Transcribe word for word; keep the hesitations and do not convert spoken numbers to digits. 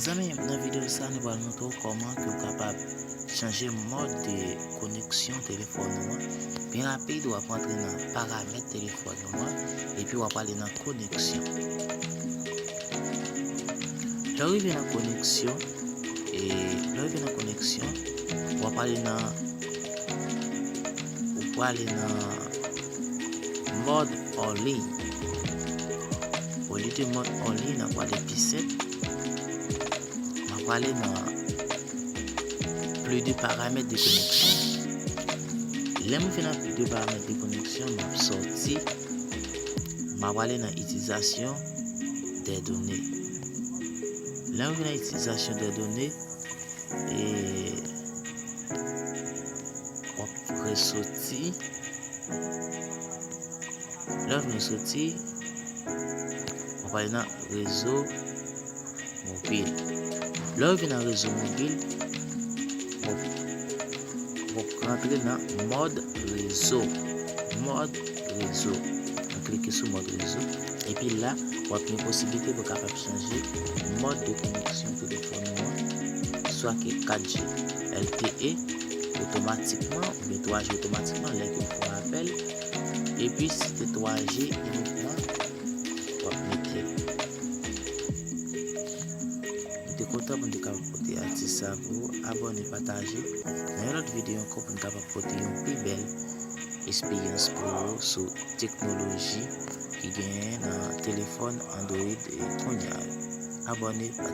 Zanmi, nan videyo sa, nou pral montre w kòman ke w kapab chanje mòd de koneksyon telefòn ou an. Byen rapid, w ap antre nan paramèt telefòn ou an, epi w ap ale nan koneksyon. Lè w rive nan koneksyon, e lè w rive nan koneksyon, w ap ale nan, ou prale nan mòd anliy. Olye de mòd anliy, n ap prale pi senp. N ap prale nan plus de paramètres de connexion. Lè m rive nan plus de paramètres de connexion, m ap sòti. M ap prale nan utilisation des données. Lè m rive nan utilisation des données, e w ap resoti. Lè w vin resoti, w ap prale nan rezo mobil. Lè w vin nan rezo mobil, w ap, w ap rantre nan mòd rezo. Mòd rezo. Nou klike sou mòd rezo. Epi la, w ap gen posiblite pou w kapab chanje mòd de koneksyon telefòn ou an, swa ke kat G L T E otomatikman, oubyen twa G otomatikman, lè ke w fè yon apèl. Epi, si se twa G inikman, w ap mete l. Nou te kontan pou nou te kapab pote atis sa pou ou. Abòne, pataje. Nan yon lòt videyo ankò pou nou kapab pote yon pi bèl esperyans pou ou sou teknoloji ki genyen nan telefòn Android kounye a yo. Abòne, pataje.